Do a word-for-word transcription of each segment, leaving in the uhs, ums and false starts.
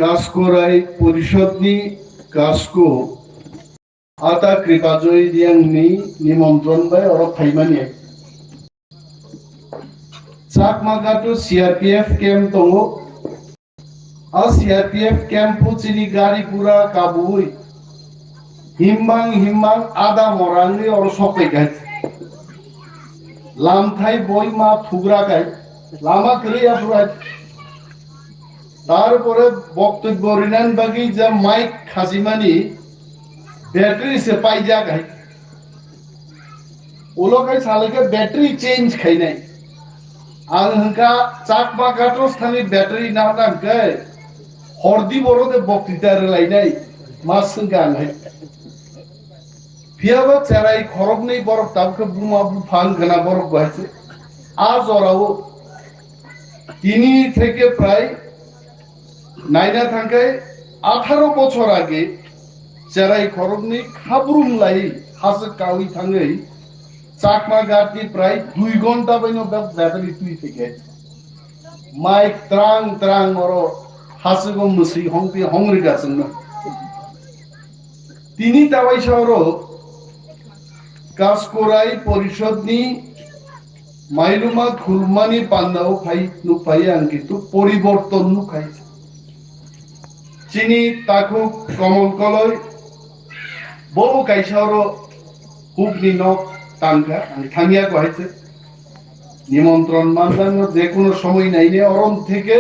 Kaskorai Porishodni Kasko Ata Kripajoy Riangni nimontron bai oro phaimani. Chakma Ghato C R P F camp tongo. A C R P F camp o chini gari gura kabui himbang himbang ada morangni oro sokpai kai. Lamthai boi ma thugra kai. Lama kwrwi ya pura. Tarpore boktobbo rinani bagwi je mic khajimani battery se paijak hai. Ulo khai salai khe battery change khainai. Ang hwnkha Chakma Ghato thani battery na nang khe hordi boro de boktita rwlainai ma swngkha ang hai. Phiyaba cherai khoroknwi borok tabukhe buma buphang gana borok bo hai se. A jorao tini theke prai naina thangkhe atharo bochor age cherai khoroknwi khabrum lai haswk kaui thangwi Chakma Ghatni prai dui ghonta baino bebak battery twi theke. Mic trang trang oro haswgo mwswi hongpi hongrwga chwngno. Tini tawaisa oro Kaskorai Porishodni mailuma khulumani pandao phai nukphai ang kintu poriborton nukhai. Chini takhuk Komol Koloi bo kaisa oro hukni nok tangkha, ang thangya ko hai se. Nimontron manjakno je kono somoi naine orom theke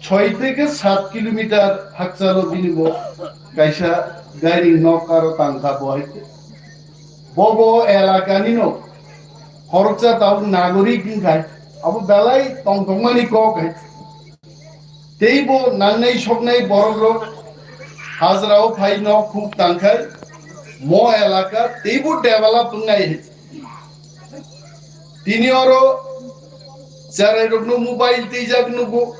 soi theke sat kilometer hakchalo bini bo kaisa gairing nok aro tangkha bo hai se. Bo bo elakani no khoroksa tabuk nagorik wngkhai abo belai tongthokmani kok hai. Teibo nangnai soknai borokrok hajrao phai nok khuk tangkhai mo elaka teibo develop wngnai. Tini oro cherairokno mobile twijak nugo.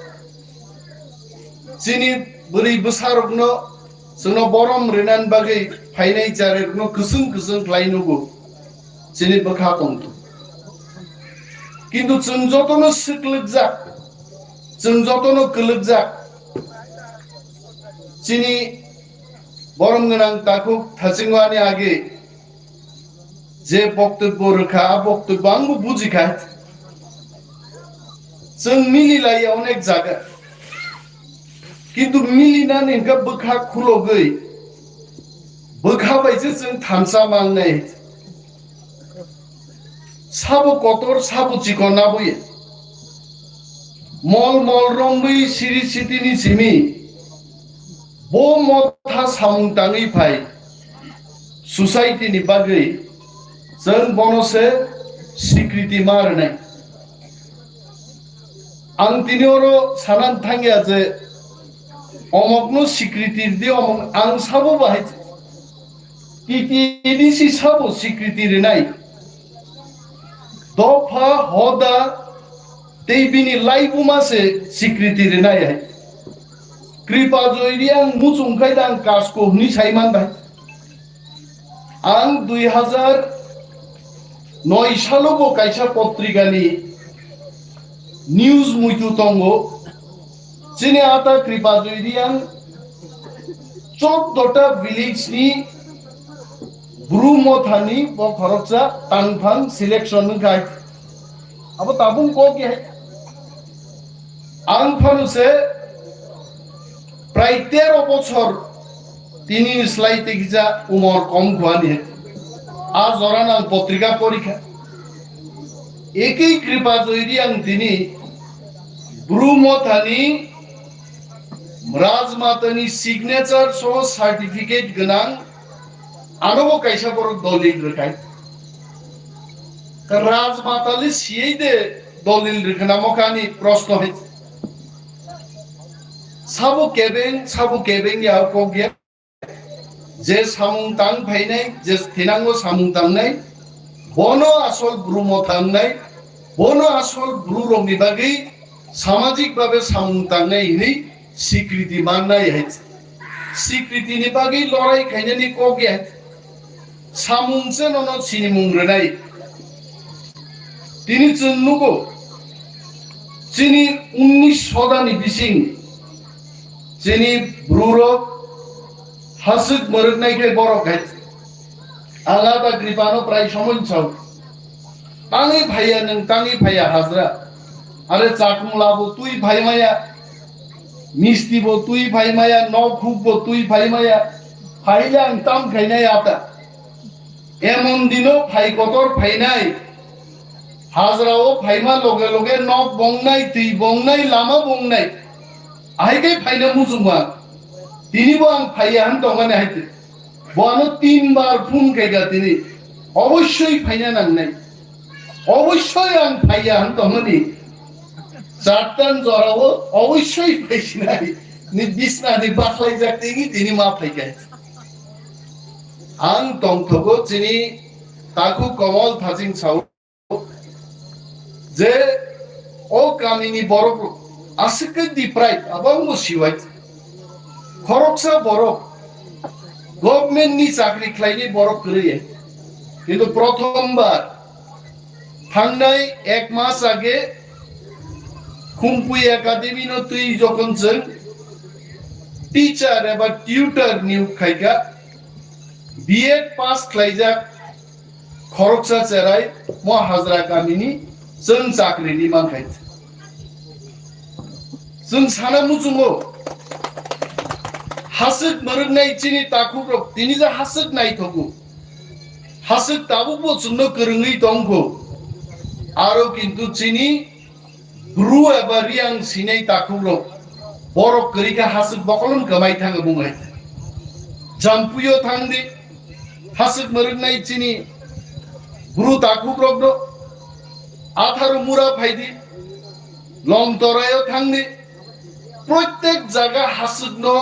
Chini bwrwi bwsarokno chwngno borom rinani bagwi phainai cherairokno kwchwng kwchwng khlai nugo. Chini bwkha tongthok. Kintu chwng jotono swklikjak, chwng jotono kwlwkjak. Chini borom gwnang takhuk thachingwani age je boktobbo rwkha, a boktobbo angbo bujikha. Chwng mililaiya onek jaga. Kintu milinani hwnkhe bwkha khulogwi, bwkha bai se chwng thansa mangnai. Sabo kotor, sabo chikon aboya. Mol mol romwi siri sitini simi bo motha samung tangwi phai. Society ni bagwi chwng bono se sikriti ma rwnai. Ang tini oro sanan thangya je omokno sikriti rwdi, omok ang sabo bahai T T A D C sabo sikriti rwnai. Dopha hoda tei bini laibuma se sikriti rwnai hai. Kripajoy Riang muchung khai da ang kasko hwnwi saiman bai. Ang dui hazar noi salo bo kaisa potrikani news muitu tongo. Chini ata Kripajoy Riang chouddota village ni Bru Mothani bo khoroksa tangphang selection wngkhai. Abo tabung kok ya. Ang phano se prai tero bochor tini slai tei kisa umor kom khuani. A jora nang potrika porikha. Ekei Kripajoy Riang tini Bru Mothani Rajmatani signature so certificate gwnang ano bo kaisa borok dolil rwkhai. Rajmatali siyei de dolil rwkhana mokhani proshno hai. Sabo kebeng, sabo kebeng ya kok ya. Je samung tang phainai, je thinango samung tangnai, bono asol Bru Motha wngnai, bono asol Bru rokni bagwi samajik babe samung tangnai hinwi sikriti mannai hai. Sikriti ni bagwi lorai khainani kok ya. Samung se nono sinimung rwnai. Tini chwng nugo, chini unnish sodani bising Chini brurok haswk mwrwknai khe borok hai. Ang a ta Kripano prai somoi sao. Tangwi phaiya nwng, tangwi phaiya hajra. Are chakmula bo twi phaimaya. Misti bo twi phaimaya, nok huk bo twi phaimaya. Phaile ang tam khainai ata. Emon dino phai kotor phainai. Hajrao phaima loge loge nok bongnai, twi bongnai, lama bongnai. Ahai khe phaina muchungma. Tini bo ang phaiya han tongmani hai twi. Bo ano tin bar phone khaika tini. Obossoi phaina nangnai. Obossoi ang phaiya han tongmani. Chartan jorao obossoi phaisinai. Ni bisna ni bakhlaijak tini, tini ma phaikai. Ang tongthogo chini takhuk Komol Thaching sao je o kamini borok aswk khe deprive, abo ang bo siwai. Khoroksa borok government ni chakri khlainai borok kwrwi. Kintu prothom bar thangnai ek mas age Khumpui Academy no twi jokhon chwng teacher eba tutor niyok khaika, B Ed pass khlaijak khoroksa cherai mo hajra kamini chwng chakri ni mankhai. Chwng sana muchungo haswk mwrwknai chini takhuk rok tini ja haswk naithogo. Haswk tabukbo chwngno kwrwngwi tongkho. Aro kintu chini Bru eba Riang sinai takhuk rok borok kwrwi kha haswk bokolon kwmai thangwi bung hai. Jampuio thangdi haswk mwrwknai chini Bru takhuk rokno atharo mura phaidi Longtoraio thangdi. Protek jaga haswkno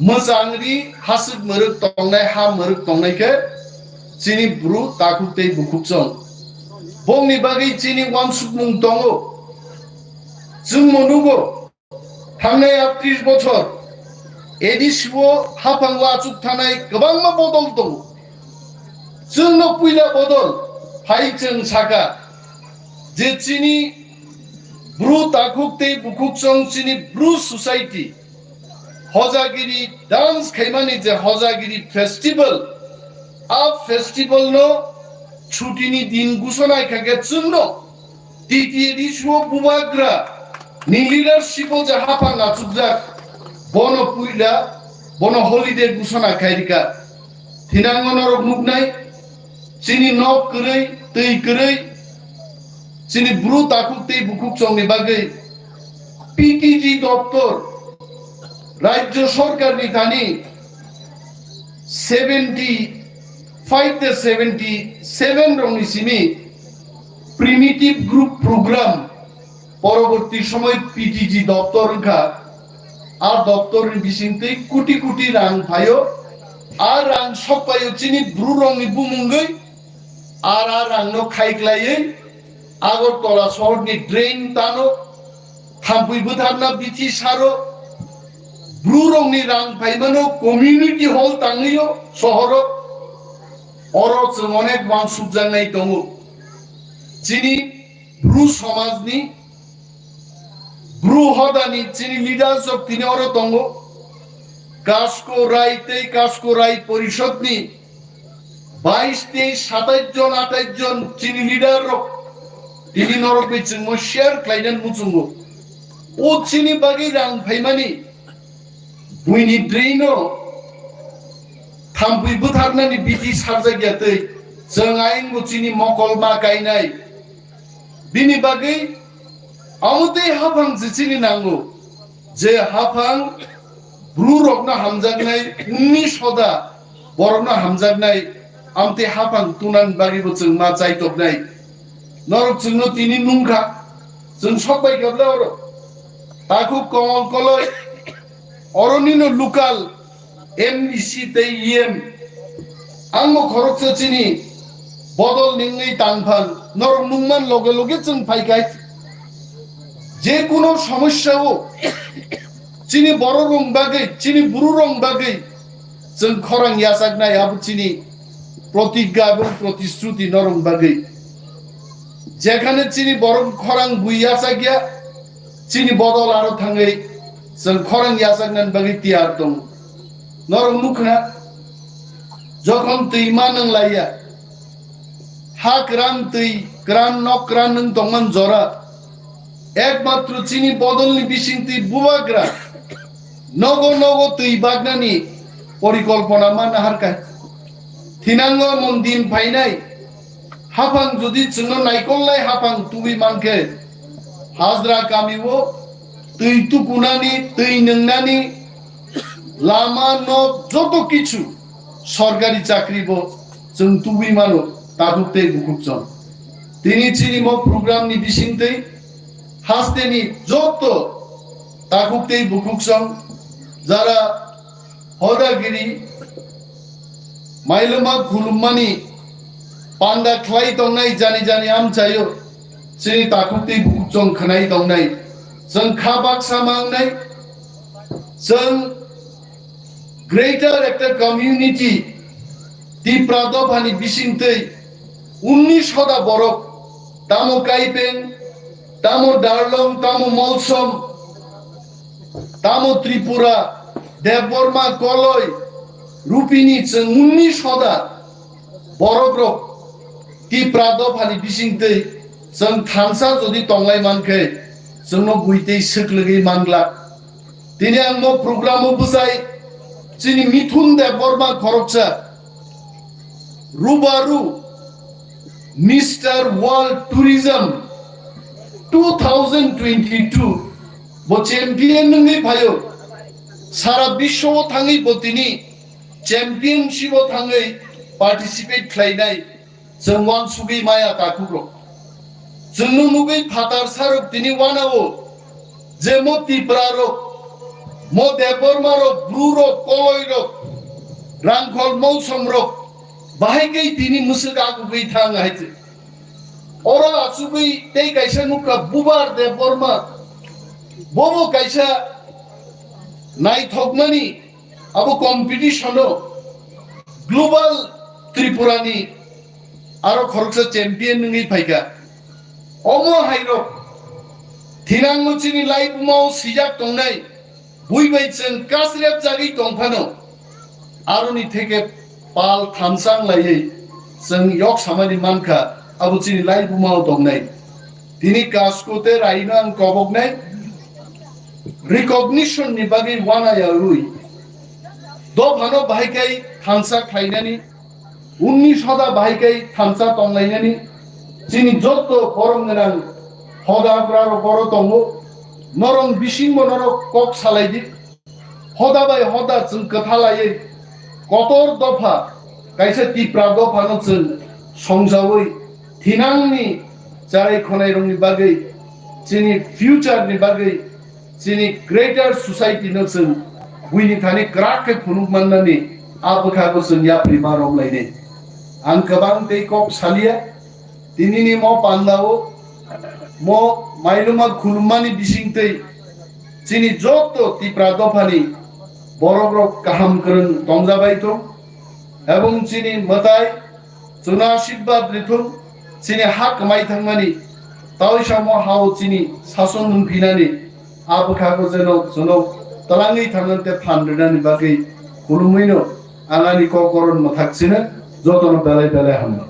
mwchangri haswk mwrwk tongnai, ha mwrwk tongnai khe chini Bru takhuk tei bukhuk chwng. Bongni bagwi chini uansukmung tongo. Chwngmo nugo, thangnai atris bochor A D C o haphango achuk thanai kwbangma bodol tongo. Chwngno puila bodol phai chwng saka je chini Bru takhuk tei bukhuk chwng chini Bru society Hojagiri dance khaimani je Hojagiri festival, a festival no chutini din gusonai kha khe chwngno T T A D C o bubagra ni leadership o je haphang achukjak, bono puila, bono holiday gusona khairika. Thinango norok nuknai, chini nok kwrwi, twi kwrwi, chini Bru takhuk tei bukhuk chwngni bagwi P T G doptor, Rajya Sorkarni thani seventy five de seventy seven rokni simi primitive group program poroborti somoi P T G doptor wngkha. A doptorni bisingtwi kuti kuti rang phaio. A rang sokpaio chini Bru rokni bumungwi. Ar a rangno khaiklaiwi Agartala sohorni drain tano, thampui bwtharna bithi saro, Bru rokni rang phaimano community hall tangwio sohoro, oro chwng onek uansukjaknai tongo. Chini Bru somajni, Bru hodani chini leaders rok tini oro tongo. Kasko Rai tei Kasko Rai Porishadni bais tei satais jon, atais jon chini leader rok tini norok bai chwngno share khlainani muchungo. O chini bagwi rang phaimani buini draino thampui bwtharnani bithi sarjakya tei chwng ayangbo chini mokol ma kainai. Bini bagwi amo tei haphang je chini nango, je haphang Bru rokno hamjaknai, unni soda borokno hamjaknai, amtwi haphang tunani bagwibo chwng ma chaitoknai. Norok chwngno tini nungkha, chwng sokbai kha bwle oro. Takhuk Komol Koloi, oro nino local M D C tei E M. Ang bo khoroksa chini bodol ningwi tangphan, norok nungman loge loge chwng phaikai. Je kuno somosya o chini borok rok bagwi, chini Bru rok bagwi chwng khorang yachaknai abo chini protigga ebong protishruti norok bagwi. Jekhane chini borok khorang bui yachakya, chini bodol aro thangwi Chwng khorang yachaknani bagwi tiyar tongo. Norok nukhna, jokhon twi ma nwnglaiya, ha kwran twi kwran nok kwran nwng tongman jora, ekmatro chini bodolni bisingtwi bubagra nogo nogo twi baknani porikolpona ma naharkha. Thinango mon din phainai, haphang jodi chwngno naikolnai haphang tubui mankhe, hajra kamio twi tukunani, twi nwngnani, lama, nok, joto kichu sorkari chakri bo chwng tubui mano, takhuk tei bukhuk chwng. Tini chini mo program ni bisingtwi hasteni joto takhuk tei bukhuk chwng jara hodagiri mailoma khulummani panda khlai tongnai jani jani amchaio chini takhuk tei bukhuk chwng khwnai tongnai. Chwng kha baksa mangnai, chwng greater ekta community Tipra dophani bisingtwi unnish hoda borok, tamo Kaipeng, tamo Darlong, tamo Molsom, tamo Tripura, Debbarma, Koloi, Rupini, chwng unnish hoda borok rok Tipra dophani bisingtwi chwng thansa jodi tonglai mankhe, chwngno buitwi swk lwgwi manglak. Tini ang mo program o bwsai chini Mithun Debbarma khoroksa Rubaru Mister World Tourism two thousand twenty-two bo champion wngwi phaio. Sara biswo thangwi bo tini championship o thangwi participate khlainai. Chwng uansugwi maya takhukrok. Chwngno nugwi phatar sarok tini uanao je mo Tipra rok, mo Debbarma rok, Bru rok, Koloi rok, Rangkhol Molsom rok, bahai kai tini mwswk agugwi thang hai se. Oro achugwi tei kaisa nukha Bubar Debbarma, bobo kaisa naithokmani abo competition o Global Tripura ni aro khoroksa champion wngwi phaikha. Omo hairok thinango chini laibuma o swijak tongnai, bui bai chwng kasrep jagwi tongphano, aroni theke pal thamsang laiwi chwng yok samani mankha, abo chini laibuma o tongnai. Tini Kasko tei Raino ang koboknai recognition ni bagwi uanayawi dophano bahai kai thansa khlainani, unnish hoda bahai kai thansa tonglainani, chini jotto borom gwnang hoda bwrarok boro tongo, norok bisingbo norok kok salaidi. Hoda bai hoda chwng kwthalaiwi kotor dopha, kaisa Tipra dophano chwng songjawi thinangni charai khonairokni bagwi, chini future ni bagwi, chini greater society no chwng buini thani kwrak khe phunuk mannani a bwkhago chwng yapri ma romlainai. Ang kwbang tei kok salia, tinini mo pandao mo mailuma khulummani bisingtwi chini jotto Tipra dophani borokrok kaham kwrwng tongjabai thung, ebong chini mwtai chwngno ashirbad rithung, chini ha kwmai thangmani, tawisa mo hao chini sason wngphinani, a bwkhago jeno chwngno twlangwi thangna tei phan rwnani bagwi khulumwino ang ani kok koron mwthak chino jotono belai belai hambai.